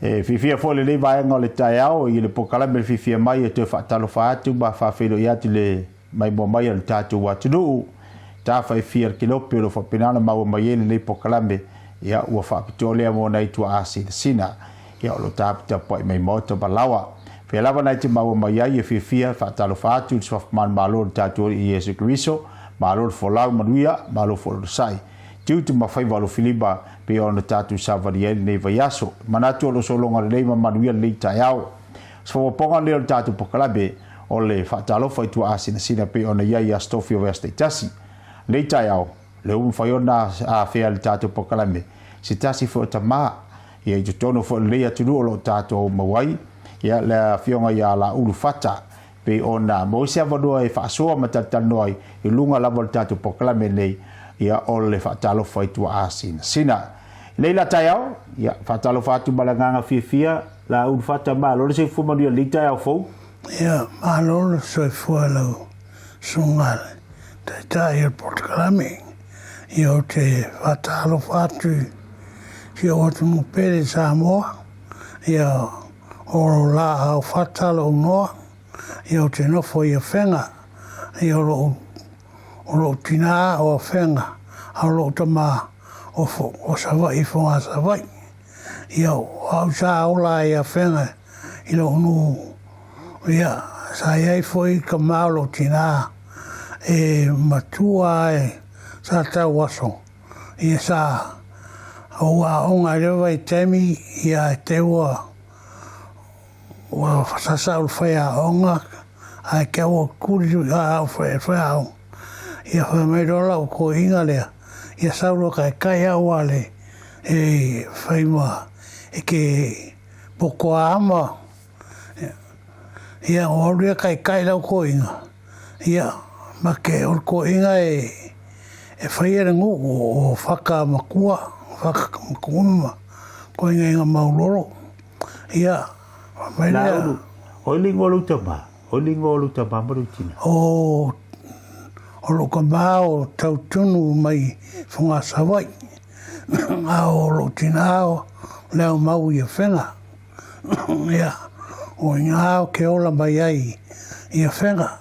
E fiafia foi lenei vaega o le taeao i le polokalame le fiafia mai e toe faatalofa atu ma faafeiloai atu le maimoa mai a le tatou atunuu. Tafa e fia le kelope o lo o faapena ona maua mai ai lenei polokalame, ia ua faapitoa lea mo nai tuaa sinasina. Ia o lo o taputapuai mai maota ma laoa. Pea lava nai te maua mai ai e fiafia faatalofa atu i le suafa manumalo o le tatou Alii Iesu Keriso, malo le folau manuia, malo foi le onosai. Tiute ma faiva alofilima pei ona tatou savali ai lenei vaiaso. Manatu o lo o sologa lelei ma manuia lenei taeao. O se faaopoopoga lenei o le tatou polokalame o le faatalofa i tuaasinasina pei ona i ai i Aso Tofi o vaiaso taitasi. Lenei taeao, lea ua mafai ona afea le tatou polokalame se tasi foi o tama ia i totonu foi o lenei atunuu o lo o tatou maua ai ia le afioga ia Laulu Fata pei ona maua se avanoa e faasoa ma talatalanoa ai i luga lava o le tatou polokalame lenei ia o le faatalofa i tuaasinasina. Lenei la taeao, ia faatalofa atu ma le agaga fiafia Laulu Fata, malo le soifua manuia i lenei taeao fou. Ia, malo le soifua lau susuga le Taitai o le polokalame. Ia ou te faatalofa atu i si ou atunuu pele Samoa. Ia o lo laau fata lou noa, ia ou te nofo i Afega, ia o lou, o lou tinā o Afega, a o lou tamā o, o Savaii i Fogasavaii. Ia o au sa ola ai i Afega i lou nuu, ia sa i ai foi ka ma o lou tinā e matua ai sa tau aso. Ia sa ou aoga i lea vaitaimi, ia e te ua ua sasa au i le faiaoga ae ke au kuli a au e faiaoga. Ia fai mai loa lau toeaina lea, ia sau loa taitai au a le e fai ma e ke potoa ma ia o alu ia taitai lau toeaina. Ia, ma ke o le toeaina e e faia le nuu o Fata Matua, Fata Matua ma toeaina i Maulolo. Ia, mai lea. Laulu, o le ingoa o lou tama, o le ingoa o lou tama ma lou tina. O o lou tama o Tautunu mai Fogasavaii, a o lou tina o Leaumau i Afega. Ia, o ina ke ola mai ai i Afega.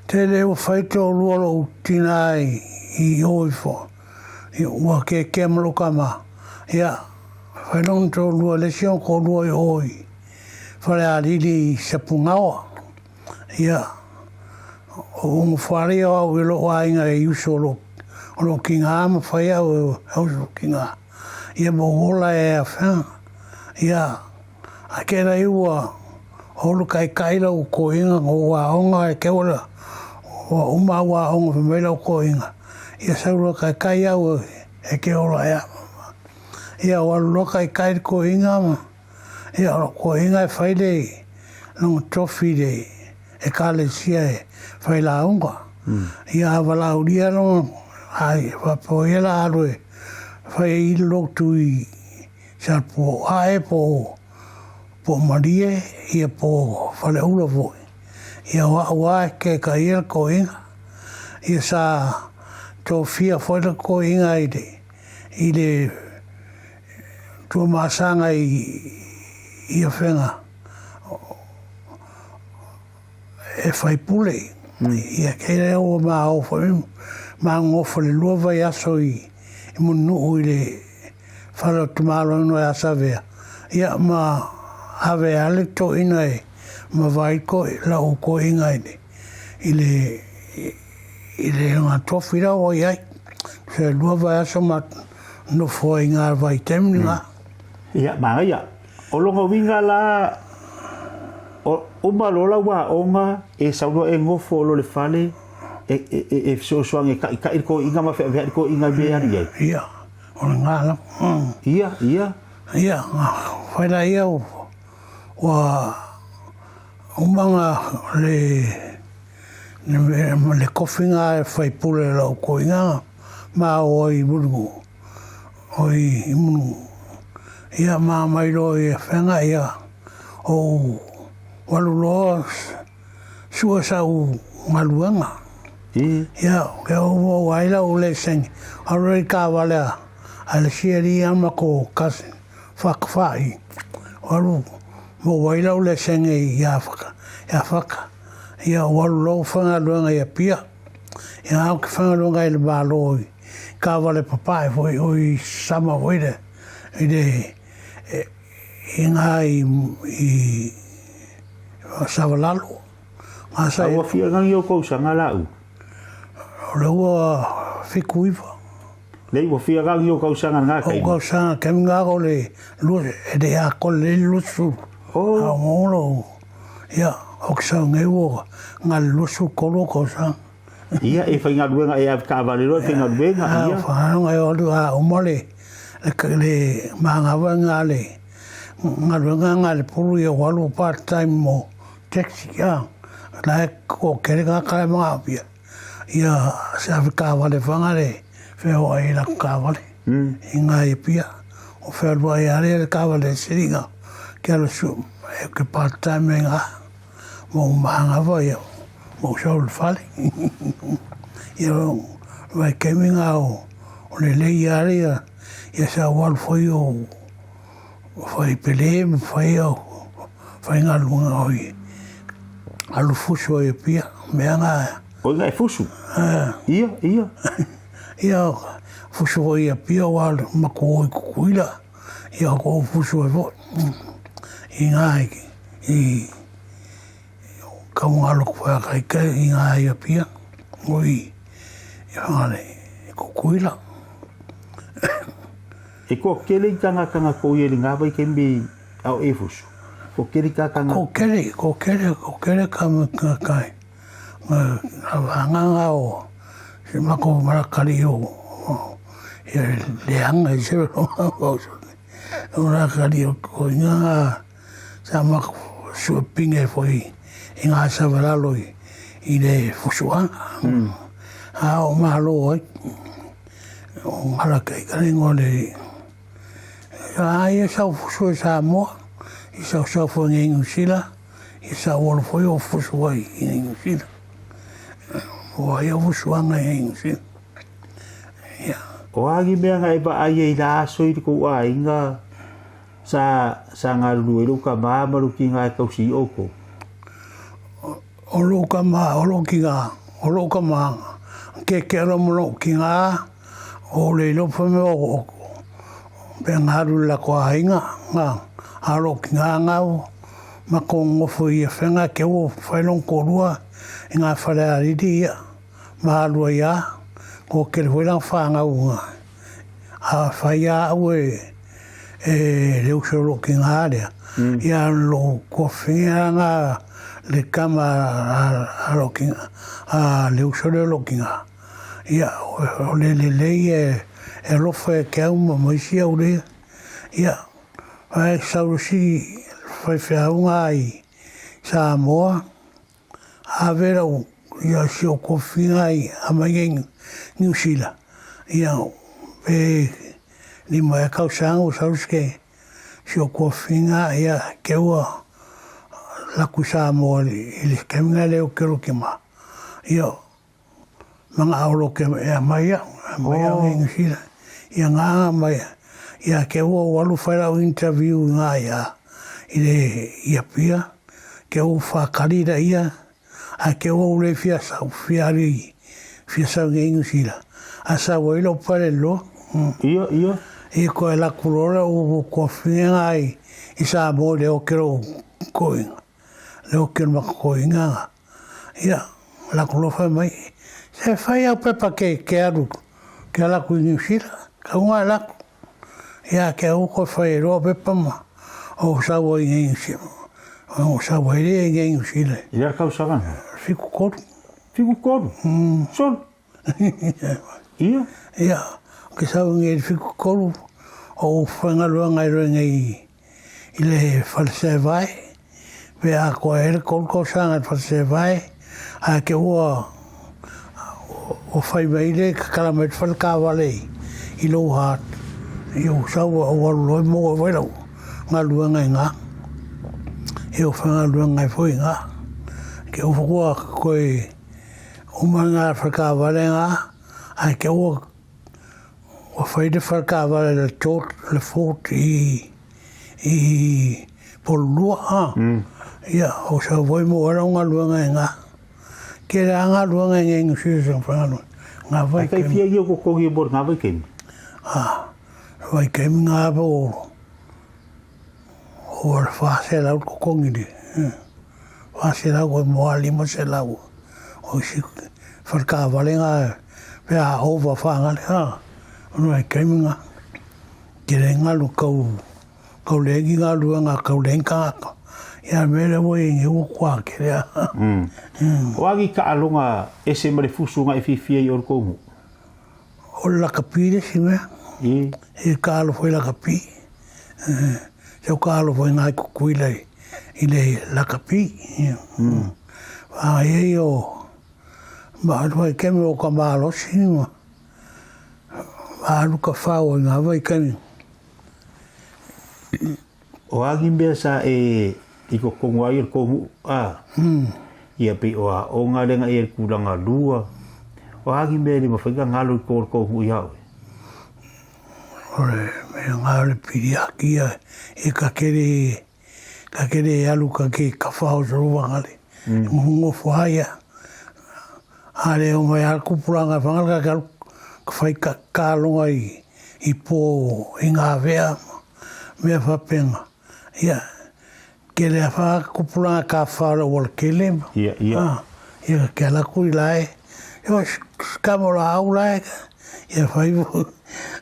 Tele ua fai toalua lou tina i o ifo, ua kekea ma lou tama. Ia, fai lona toalua, le isi ona toalua i o i Falealili i Sapugaoa. Ia, o Ugufalia o au i lou aiga e uso o lou tiga ma fai au e uso tiga. Ia ma ou ola e afea. Ia, a ke la ua holu kai kai lau koinga o aoga e ke ola ua uma au aoga fai mai lau koinga. Ia sau loa kai kai au e ke ola ea. Ia o alu loa kai kai le koinga ma Ia, o koinga e fai le lona tofi i le ekalesia e fai lauga. Ia a valaaulia lona ai faapea o ia la alu e fai ai le lotu i Sapuaae po o Malie ia po o Faleula foi. Ia o au lava e kekaia le koinga. Ia sa tofia foi le koinga i le i le Tuamasaga i Afega e faipule. Ia kei lea ua ma o foi ma gofo le lua vaiaso i Mulinuu i le fale o Tamaloino ia Savea. Ia ma ave a le toeaina e ma vai koe lau toeaina i le i le tofi la ua i ai. Se lua vaiaso ma nofo ai i ngā vaitaimi ngā. Ia, manaia. O lona uiga la, o uma loa lau aoga, e sau loa e nofo loa i le fale, e, e, e, e fesoasoani e taʻitaʻi le toeaina ma feaveai le toeaina i mea e alu i ai. Ia, o le ngā lava. Ia, ia. Ia, whai la ia ua umanga le le kofinga e whai pule lau koinga ma o ai Mulinuu, o i Mulinuu. Ia ma mai loa i Afega ia ou alu loa sue sau galuega. Ia, ke ou ai lau leseni, alu loa i taavale a Ae le isi alii a matou cousin Fakafa'i o alu maua ai lau lesege ia Faka ia Faka ia ou alu loa ou faigaluega i Apia. Ia ae ou te faigaluega ai i le Malo i taavale papae foi oi i sama foi lea i le i ina i i Savalalo. A ua fia gagi o tausaga la u? O le ua 79. Lei ua fia gagi o tausaga nga kai. O tausaga kai nga o le lua e le a ko le lusu. Oh. A ngolo. Ia, o ke sau ngai ua nga le lusu kolo tausaga. Ia, e faigaluega e avetaavale loa e faigaluega, ia. Whaanga e alu a uma le, le, le maangawa nga le galuega nga le pulu ia walu part time mo taxi a la e ko kere nga kare mga apia ia se avetaavale whanga le wheo ai la kaavale i ngā i pia o whea lua i are le kaavale siringa ke alu su e ke part time e ngā mo maanga ia mo sau le fale ia vai kemi ngā o o le lei are ia ia sa walu foi o fai pele ma fai o fai ngā lunga o i alu fusu o i pia mea ngā O ia e fusu? Ia, ia. Ia fusu o i pia o alu maku o i kukuila ia ko fusu e foi i ngā i kaunga loko whea kai kai i ngā i Apia o i i whangare i Kukuila. E ko kele i tanga tanga ko i ngā vai ke mi au e fusu. Ko kele ka tanga. Ko kele, ko kele, ko kele ka ka kai. Nga whanga ngā o se mako marakari o ia leanga i se o marakari o ko inga ngā sa mako suapinga e foi i ngā savalalo i, i le fusuanga. A o malo ai. O ngala kai kare ngole. A ia sau fusu e Samoa, i sau sau foi ngai New Zealand, i sau olo foi o fusu ai i New Zealand. O ai o fusuanga i New Zealand. Ia. O agi mea nga e va ai e la aso i ko a inga sa sa ngalulu e lo ka ma ma lo ki nga e kausi o ko. O lo ka ma, o lo ki ngā, o lo ka ma, ke ke ro mo lo ki ngā, o le lo pa me o, pe ngā ru la ko ainga, ngā, a lo ki ngā ngā o, ma ko ngofo i e whenga ke o whailong ko rua, i ngā whare a riri ia, ma alua ia, ko kere hoi lang whanga unga. A whai a au e, e le uso lo ki ngā area. Ia lo ko whenga ngā le kama a lo ki a le uso le lo ki ngā. Ia o le le lei e e lofa e ke au ma maisi au le. Ia ai saurusi whai whiaunga i Samoa. A vera o ia si o kowhinga i a mai ngai New Zealand. Ia pe lima e kausanga o saurusi ke si o kowhinga ia ke ua laku Samoa i le keminga leo ke ro ke ma. Ia mga aolo ke e a mai a mai a ngai New Zealand. Ia ngā mai ia ke ua o alu whai rau interview ngā ia i le ia pia ke ua whakarira ia a ke ua ule fia sau fia ari fia sau ngai New Zealand. A sau ai lo pare lo. Ia, ia. I ko e laku lola u ko whinga ai i Samoa le o ke ro koinga. Le o ke maka koinga. Ia, laku lofa mai. Se whai au pepa ke, ke aru, ke laku i New Zealand. Ka unga e laku. Ia, ke au ko whai roa pepa ma. O sau ai ngai New Zealand. O sau ai le ngai New Zealand. Ia kausaga. Fiku koru. Fiku koru? Sol. Ia? Ia, ke sau ngai fiku koru. O whangarua ngai roe ngai i le whalesevai. Pe a koa e le koru kausanga i whalesevai. A ke ua o whai mai le kakala mai te whalekawale i lou hat. I o sau o waru loi mō e wailau ngā lua ngai ngā. E o whanga lua ngai foi ngā. Ke o whakua koe uma ngā whalekawale ngā. A ke ua Ua fai le fale taavale le George le Ford i i Pololua a. Ia o sau foi mo ai lau galuega i ina. Tele lava galuega i inei i Niu Sila sa faigaluega. Nga Ai kai vaitaimi. fia ia o totogi mo le nga vaitaimi? A, vaitaimi nga po o le 400 le totogi le. 400 koe mo a 500. O isi fale taavale nga pe a ova whangale ha. Ono ai kaimi nga. Kere ngalu kau kau lengi galuega kau lengi tagata. Ia mea lea ua i ai nei ua kua kere a. O agi taaloga ese ma le fusu nga e fiafia i o le tou nuu? O le lakapi le isi mea. I. E kaalo foi lakapi. Se o kaalo foi ngai Kukuila i le lakapi. Whangai ai o ma alu ai kemi o ka malosi ma alu ka whao i ngā vai kemi. O agi mea sa e i kokongo ai o le kou nuu a. Ia pei o aoga le nga ia le tulaga lua. O agi mea e le mafai ona galo i ko o le kou nuu ia oe? O le mea nga o le piliaki ia e ka kere ka kere e alu ka ke kafa o solo wangale. Ngofo ai ia. A le o mai a kupuranga whangale ka ke alu ka whai ka kalonga i i po i ngā wea mea whapenga. Ia, kele a wha kupuranga ka whara wala kele. Ia, ia. Ah, ia, ke ala kuri lae. Ia, skamo la au lae. Ia, whai,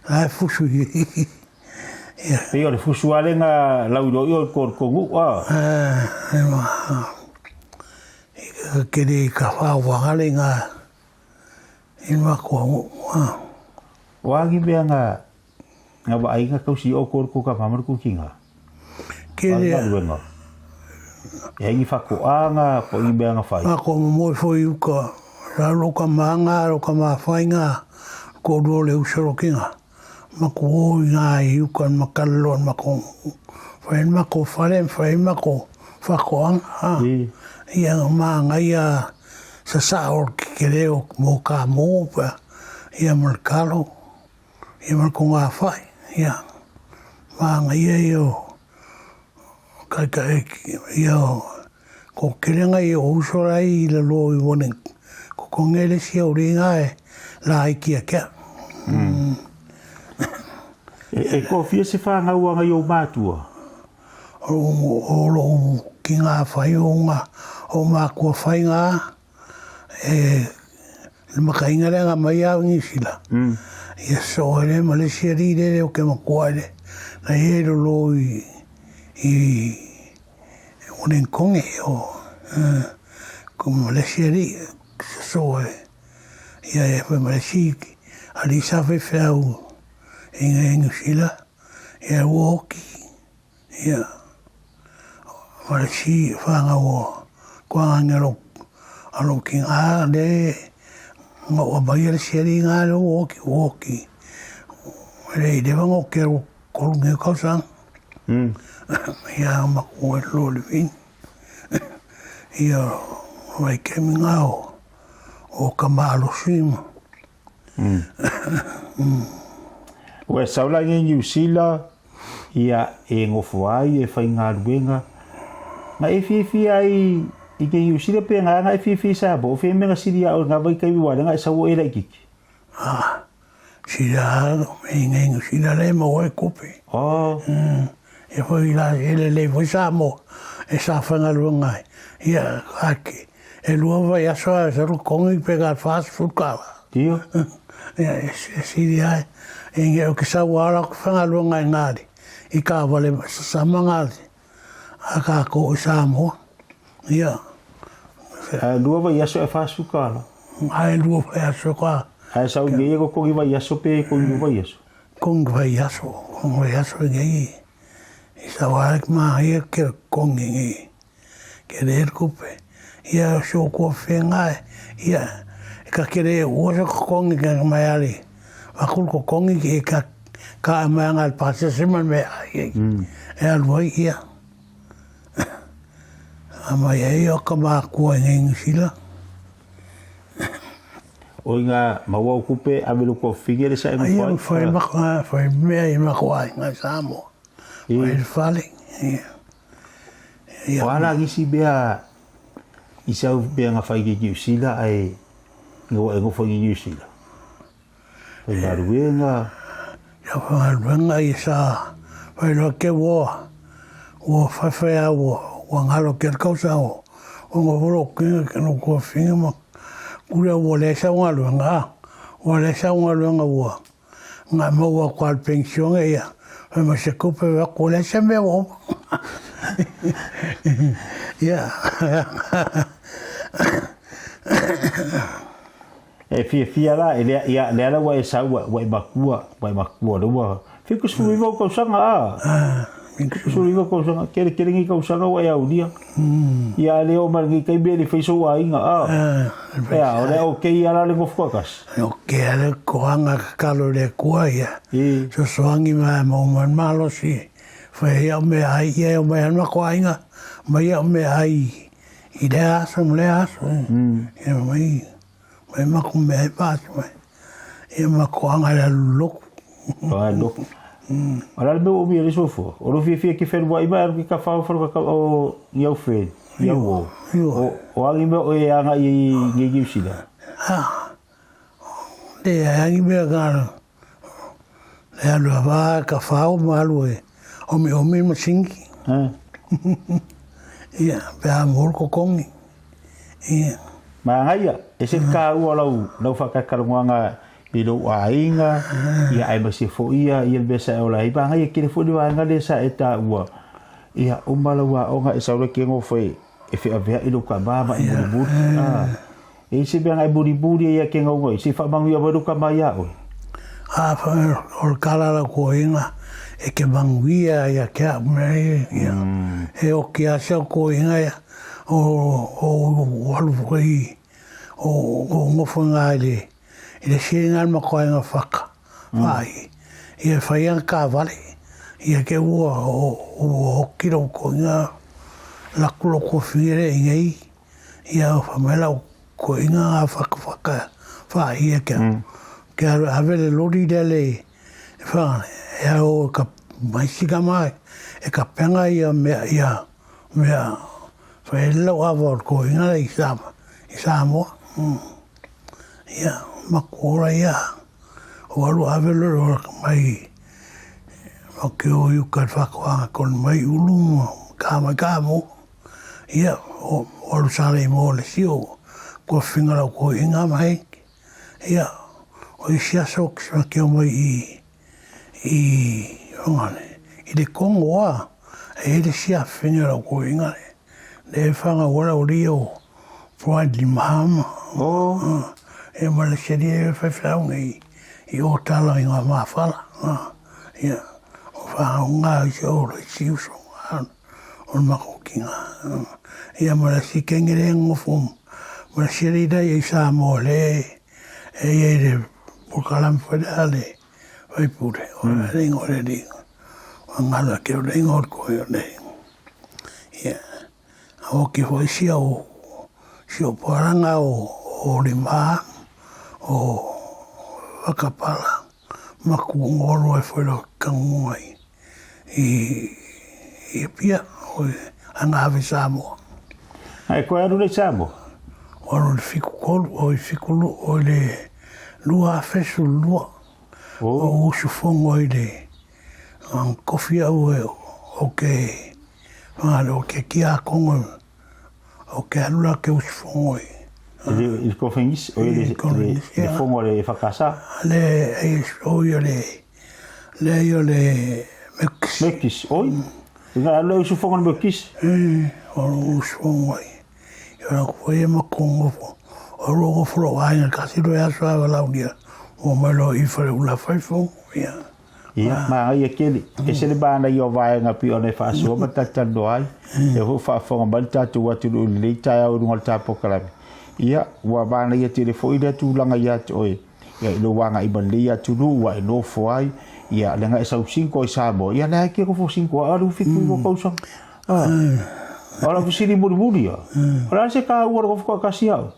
lae fusu. Ia. Pei o le fusu ale nga lau ilo i o ko ko ngu a. Ah, e ma. I ka kere ka wha wangale nga i ma ko ngu. Ah. O agi mea nga nga vaaiga kausi o ko ko ka mamaru ku kinga. Kere. Galuega. E ai whakoanga po i mea nga whai. Ma ko mo foi uka ralo ka manga ro ka ma whainga ko ro le usoro kinga. Ma ko o i ngā i uka ma kalalo ma ko whai ma ko whare whai ma ko whakoanga. Ha. Ia ma ngai ia sa sa o ke reo mo ka mo pa ia ma le kalo ia ma ko ngā whai ia ma ngai ia i o kai ka e ia o ko kerenga i o usora i la lo i wane ko ko ngele sia o ringa e la i kia kia. E ko fia se whangauanga i o mātua? O lo ki ngā whai o ngā o mākua whai ngā e le makainga le nga mai au Niu Sila. Ia so ele ma le sia ri le o ke makua ele na e lo lo i i o konge o ko ma le sia ri so e ia e foi ma le si ali sa fe fe au i Niu Sila ia ua oki ia ma le si whanga o kua ngā ro alo ki ngā le ngā o mai le seri ngā le o ki o ki le i lewa ngō ke ro kolu ngē kausang ia ma ko e lo le vin ia wai kemi ngā o o ka malosi ma. Ua sau la i Niu Sila ia e ngofo ai e whaigaluega. Nga e fiafia ai i ke Niu Sila pe nga nga e fiafia i Samoa. O whea mea nga siri a o ngā vaitaimi wale nga e sau e laititi. Ah, sila e ngai Niu Sila le ma oe kupe. Oh. E foi la e le le foi Samoa e sa whaigaluega ai. Ia ake e lua vai aso a sa ru kongi pe ka fast food ka. Tio. Ia e siri ai e ngai o ke sau ala ko whaigaluega i ngāri. I ka wale sa mangāri. A ka ko i Samoa. Ia. A lua vai aso e fast food ka la. Ai lua vai aso ka. Ai sau ngai ko kongi vai aso pe kongi vai aso. Kongi vai aso, kongi vai aso ngai. I sa wale ma ia ke kongi ngai. Ke le kupe. Ia so ko whenga ia e ka kere ua sa kongi ka mai ali. Akul ko kongi ki ka ka mai ngal pase se man me ai. E alu ai ia. A mai ai o ka makua i ngai Niu Sila. O inga maua o kupe ave lo kua fige le sa e ngofo ai. Fai mako fai mea i mako ai ngai Samoa. Fai fale. Ia. Ia. O ala ngisi mea i sau mea nga fai ki New Zealand ai nga e ngofo i New Zealand. Fai galuega. Ia fai galuega ia sa fai loa ke ua ua whawhai a ua ua ngalo ke kausa o o ngofo lo kinga ke no kua finga ma kura ua le sau galuega a ua le sau galuega ua nga maua kua le pension ia fai ma se kupe wa ko le se mea ua ia. E fiafia la, e lea, ia, lea la ua e sau, ua, ua e makua, ua e makua, le ua 79 ou tausaga, a. 79 tausaga, kele kele ni tausaga ua e aulia. Ia, le o mai ni taimi e le fai sou aiga, a. Ea, o lea o kei ala le nofo toatasi. O ke ale koanga ka kalo le kua ia. Sosoangi mai mo mai malosi. Fai ia me ai ia o mai anua ko aiga, mai ia me ai i lea aso ma lea aso. Ia mai mai maku mea e paasi mai. Ia makuaga le alu loku. Alu loku. O le a le mea ua umia ai le soifua? O lou fiafia e te feluai mai alu ke kafa o ka o ni au friend, ni au uo. O a ni mea oe e agai ai i Niu Sila? Ah, le agi mea ka le alu a va ka whao ma alu e omi omi ma singi. Ia, pe a mol kokongi. Ia. Manaia, e se kāua lau, lau whakakalogoanga i lou aiga, ia aemaise foi ia, ia le mea sa e ola ai. Manaia kele foi le vaega lea sa e taua, ia uma lau aoga e sau le ke gofo e, e feaveai lou tama ma e mulimuli. Ah. E i se mea na e mulimuli ai ia ke gauga i, se i faamanuia mai lou tama iā oe. A, o le kala la koinga, e ke manuia ia ke au mea ia. E oki a se au koinga ia. O o alu foi o o ngofo nga i le i le siringa le makoainga whaka whai ia whai anga ka wale ia ke ua o ua hoki lau koinga laku lo ko whingere i ngei ia wha mai lau koinga nga whaka whaka whai ia kia kia ave le lori lea le wha e au ka mai sika mai e ka penga ia mea ia Mea, whai lau ava o le kohinga i Samoa, i Samoa. Ia, maku ora ia, o alu ave lolo o mai, o ke o i uka whakoanga kon mai ulu ma ka mai ka mo. Ia, o alu sale i mo le sio, kua whinga lau kohinga mai. Ia, o isi aso ki o mai i, i Whangane, i le Kongo a, e hele sia whenua rau ko Ingare. Le e whanga wara o rio Pride Limahama. Oh. E ma le seri e whai whai i, i o tala i ngā māwhala. Ia, o whanga o ngā i se oro i si uso ngā o le mako ki ngā. Ia ma le si kengere ngofo, ma le seri dai i Samoa le, e ia i le pulkalam whaida le, Faipule, o le ingoa le alii, o ngalo ake o le ingoa o le koe o le ia. A oki foi sia o si o poaranga o o lima o Wakapala ma ku ngolo e foi lo kangunga i i i Apia o anga ave Samoa. Ai koe alu le Samoa? O alu le fiku kolu, o i fiku lu, o i le 2012. O usufono i le kofi au e o ke o ke kiakongo o ke alu la ke usufono i. I le kofengis, o i le fongo le whakasa? Le, o i o le, le i o le Mekis. Mekis, oi? Nga alu le usufono le Mekis? O usufono i. Ia ora ko ia ma ko ngofo. O ro ngofo lo aiga kasi lo aso a laulia. O mai lo i whare ula whaifo. Ia. Ia, ma ia kele. E se le bana i o vaenga pi ona e whaasua ma tatano ai. E ho whaafonga mai le tātou atu le uli lei tae au runga le tāpokalame. Ia, ua bana ia tele fo i le tūlanga ia te oe. Ia, i lo wanga i manlei atu lu, ua e nofo ai. Ia, le nga e sau sinko i Samoa. Ia, le ai ke kofo sinko a aru fiku i kausanga. Ah. Ora fesili mulimuli ia. O le a se ka ua le kofo kasi au?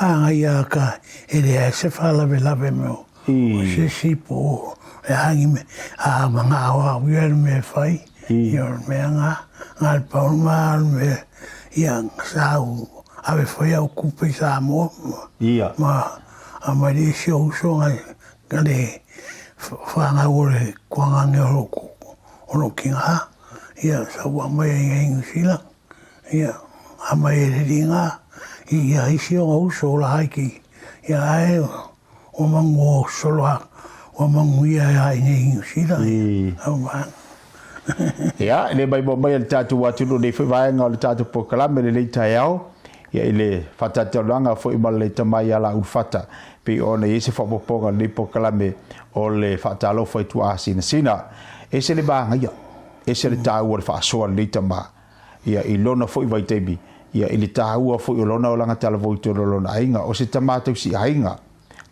Manaia ka e leai se faalavelave me o se isi po o le a ni mea, a manao au ia i le mea e fai, ia o le mea na, na o le pau lena o le mea, ia sa ou ave foi au kupe i Samoa ma aumai le isi ou uso na le fanau o le tuagane o lou tina, ia sa ou aumai ai i Niu Sila. Ia, aumai e le liga i ia isi ona uso o laiti, ia ae ua manu o solo a, ua manuia ia i nei Niu Sila, au vaega. Ia, e le maimoa mai e le tatou atunuu nei foi vaega o le tatou polokalame lenei taeao, ia i le faatalataloaga foi ma le tama ia Laulufata, pei ona i ai se faaopoopoga o lenei polokalame o le faatalofa i tuaasinasina. Ese le manaia, ese le taua o le faasoa a lenei tama. ia i lona foi vaitaimi, ia i le taua foi o lona olaga talavou i totonu o lona aiga, o se tama tausi aiga,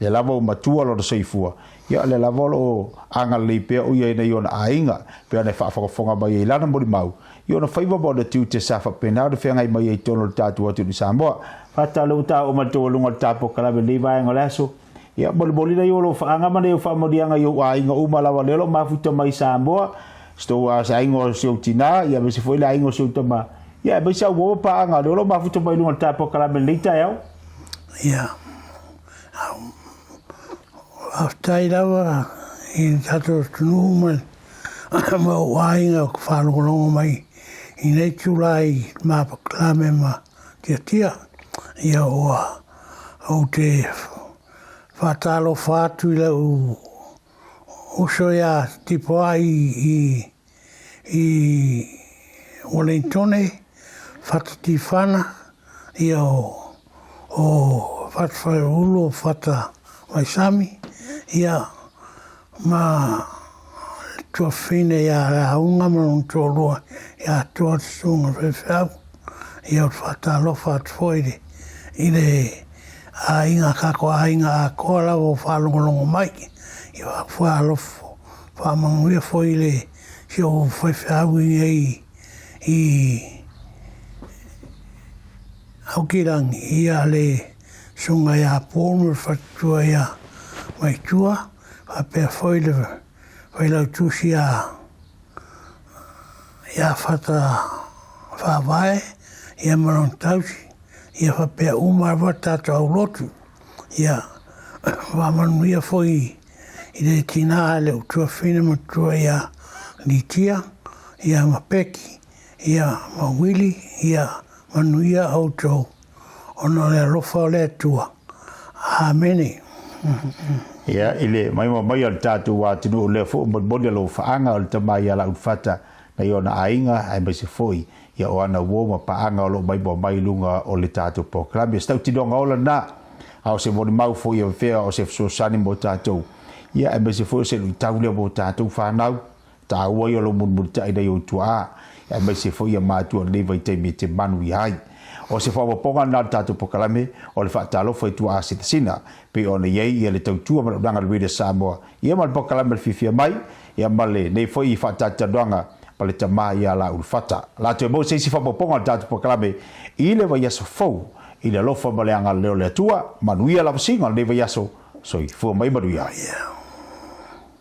lea lava ua matua lona soifua, ia o lea lava o lo o agalelei pea o ia i nai ona aiga, pei ona e faafogafoga mai ai i lana molimau, i ona faiva ma ona tiute sa faapena ona feagai mai ai i totonu o le tatou atunuu i Samoa. Faatalofa ua taoo mai le taualuga o le ta polokalame i lenei vaega o le aso. Ia, molimoli nai o lou faaga ma nai ou faamanuiaga i ou aiga uma lava lea o lo o mafuta mai i Samoa, se tou se aiga o si ou tinā, ia aemaise foi le aiga o si ou tama. Ia, aemaise au uo ma paaga lea o lo o mafuta mai i luga o le ta polokalame i lenei taeao. Ia, faafetai lava i le tatou atunuu ma ma ou aiga o faalogologo mai i nei itula i mapalame ma tiatia. Ia ua Ou te faatalofa atu i lau uso ia Tipoai i i Wellingtone, Fata Tifana, ia o o Fata Whareulu o Fata Waisami, ia ma le tuafafine ia Leaunga ma lona toalua ia Toa Te Susuga Faifeau. Ia ou te faatalofa atu foi i le, i le aiga, kako aiga atoa lava o faalogologo mai. Ia faalofa, faamanuia foi i le si ou faifeau i nei i Aukilani, ia le Susuga ia Paul ma le faletua ia Maitua, faapea foi le Failautusi ia ia Fata Faavae ia ma lona tausi, ia faapea uma lava tatou aulotu. Ia faamanuia foi i le tina a le utuafine matua ia Litia, ia ma Peki, ia ma Wili, ia manuia outou ona o le alofa o le Atua. Amene. Ia, i le maimoa mai o le tatou atunuu lea foi ua molimoli lou faaga o le tama ia Laulufata nai ona aiga aemaise foi ia o ana uo ma paaga o lo o maimoa mai i luga o le tatou polokalame. O se tautinoga ola lena, a o se molimau foi e fea o se fesoasoani mo tatou, ia aemaise foi o se luitau lea mo tatou fanau. Taua ia o lou mulimulitai nai ou tuaa, aemaise foi ia matua i lenei vaitaimi e te manuia ai. O se faaopoopoga lena o le tatou polokalame o le faatalofa i tuaa sinasina, pei ona i ai ia le tautua ma le auaunaga a le Radio Samoa, ia ma le polokalame o le fiafia mai, ia ma lenei foi faatalatalanoaga ma le tama ia Laulufata. O le a toe maua se isi faaopoopoga o le tatou polokalame i le vaiaso fou i le alofa ma le agalelei o le Atua. Manuia lavasiga o lenei vaiaso. Soifua mai manuia.